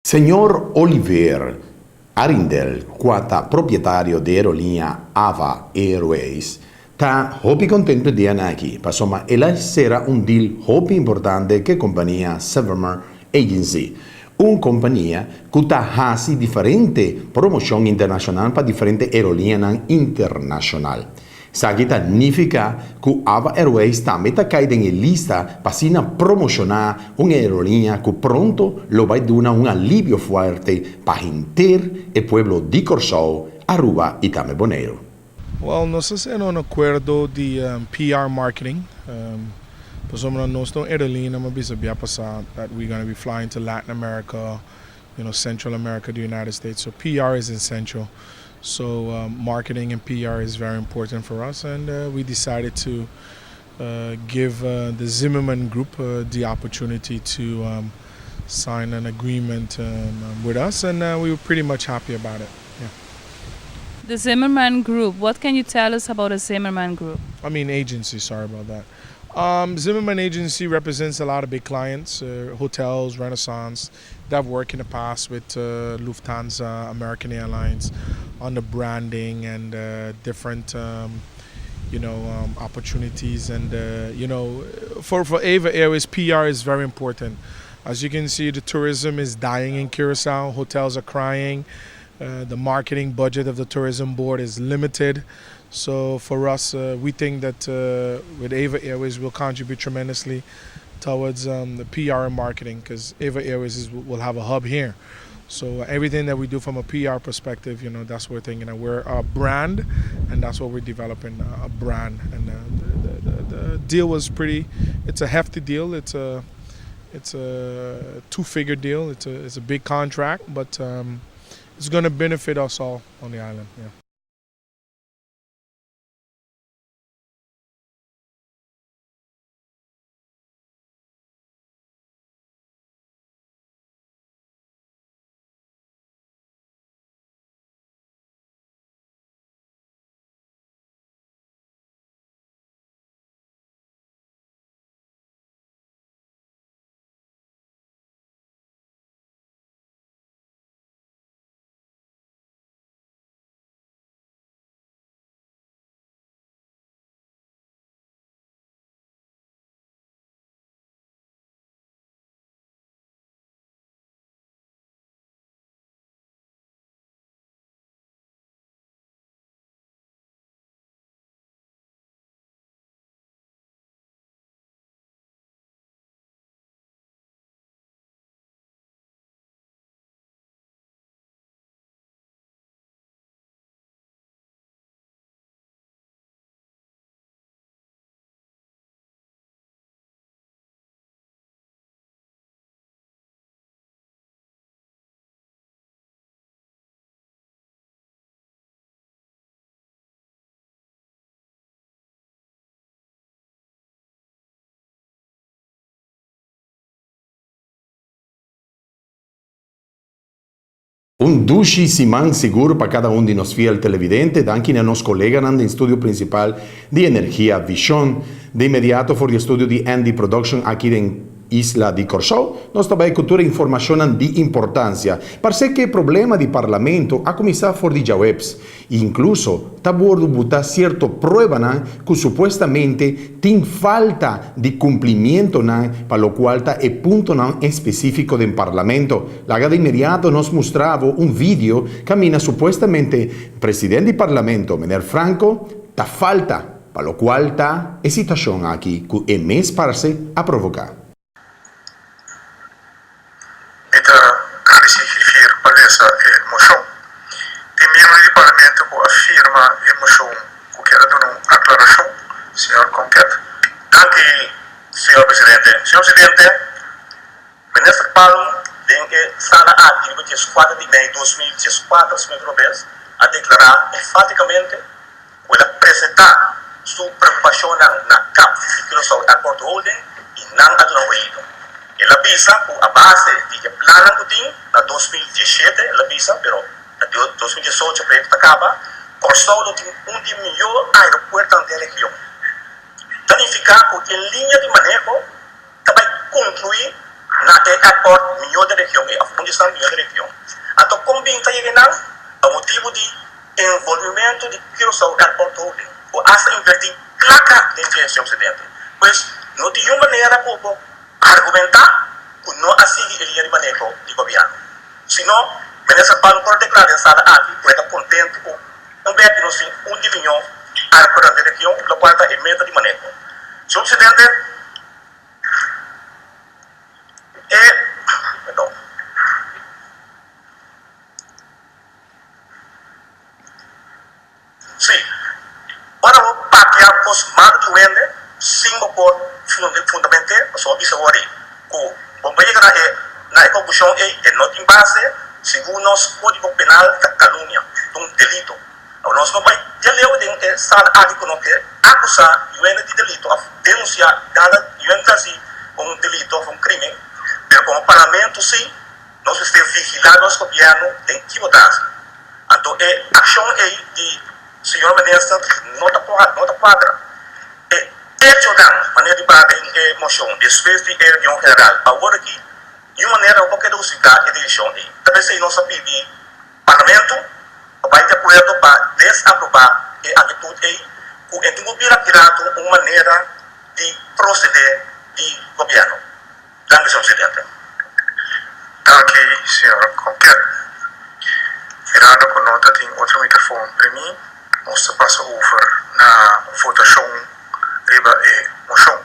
Señor Oliver Arrindell kua ta propietario di aeroliña Ava Airways ta hopi contento e dianan aki pasobra el a cera un deal hopi importante cu e compania Severmer Agency, un compania cu ta haci diferente promocion internacional pa diferente aeroliñanan internacional. Esaki ta nifiká ku Ava Airways tambe ta kai den e lista pa asina promoshoná un aeroliña ku pronto lo bai duna un alivio fuerte pa henter e pueblo di Kòrsou, Aruba i tambe Boneiru. Well, nos a sena un akuerdo di PR marketing, pasobra nos ta un aeroliña, mi a bisa bia pasá that we gonna be flying to Latin America, you know, Central America, the United States, so PR is essential. So um, marketing and PR is very important for us, and uh, we decided to uh, give uh, the Zimmerman Group uh, the opportunity to um, sign an agreement um, um, with us, and uh, we were pretty much happy about it. Yeah. The Zimmerman Group. What can you tell us about the Zimmerman Group? I mean, agency, sorry about that. Zimmerman Agency represents a lot of big clients, hotels, Renaissance, that have worked in the past with Lufthansa, American Airlines on the branding and different, opportunities. And, for Ava Airways, PR is very important. As you can see, the tourism is dying in Curacao. Hotels are crying. The marketing budget of the tourism board is limited. So for us, we think that with Ava Airways, we'll contribute tremendously towards the PR and marketing because Ava Airways will have a hub here. So everything that we do from a PR perspective, that's what we're thinking. That we're a brand, and that's what we're developing, a brand. And the deal was pretty. It's a hefty deal. It's a two-figure deal. It's a big contract, but it's going to benefit us all on the island. Yeah. Un dushi siman sigur pa kada un di nos fiel televidente, danki na nos koleganan den studio prinsipal di Energia Vision. Di inmediato for di studio di Andy Production aki den isla di Kòrsou, nos ta bai ku tur informashonnan di importansia. Parse ku e problema di parlamento a kuminsá for di djaweps. Inkluso ta wòrdu butá sierto pruebanan ku supuestamente tin falta di kumplimientonan pa lokual ta e puntonan espesífiko den parlamento. Laga di inmediato nos mustra bo un video kaminda supuestamente presidente di parlamento, meneer Franco, ta falta pa lokual ta e situashon aki ku e mes parse a provoká. Mi ta gradisí Griffier pa lesa e moshon. Tin miembro di Parlamento ku a firma e moshon ku kier a duna un aklarashon? Señor Konket. Danki, señor presidente. Señor presidente, Minister Palm den e sala aki riba 14 di mei 2014, si mi no robes, a deklará enfátikamente ku el a presentá su preokupashonnan na cap di Curaçao Airport Holding i nan a duna oido. El a bisa ku a base di e plannan ku tin na 2017, el a bisa, pero na 2018 e proyekto ta kaba, Kòrsou lo tin un di e mihó aeropuertonan den region. Ta nifiká ku e liña di maneho ta bai konkluí. na e airport mihó den region ei òf un di esnan mihó den region. Anto kon bin ta yega einan? Pa motibu di envolvimentu di Curaçao Airport Holding ku asta invertí plaka den dje, señor presidente. Pues no tin niun manera ku bo argumentá ku no a sigui e liña di maneho di gobièrnu. Si no, Minister Palm por deklará den sala aki ku e ta kontentu ku un bek di nos tin un di mihó airportnan den region, lokual ta e meta di maneho. Señor presidente, e, perdon. Sí. Ora bo papia kos malu di wende sin bo por fundament'é, pasobra bo bisa wòrdu ku bo por yega na e na e konklushon ei, e no tin base, segun nos kódigo penal ta kalumnia, ta un delito. Awor nos no bai dje leu den e sala aki ku no ke akusá wende di delito òf denunsiá dada wende ta hasi un delito òf un krimen, pero komo parlamento sí nos mester vigilá nos gobièrnu den ki bo ta hasi. Anto e akshon ei di señor minister no ta no ta kuadra. E echonan, manera di para den e moshon despues di e reunion general awor aki, niun manera no por keda hustifiká e desishon ei. Ta p'esei nos a pidi Parlamento pa bai di akuerdo pa desaprobá e aktitut ei ku e tin ku bira kirato un manera di prosedé di gobièrnu. Danki, señor presidente. Danki, señor Konket. Mirando ku no ta tin otro mikrofon primi, nos ta pasa over na votashon riba e moshon.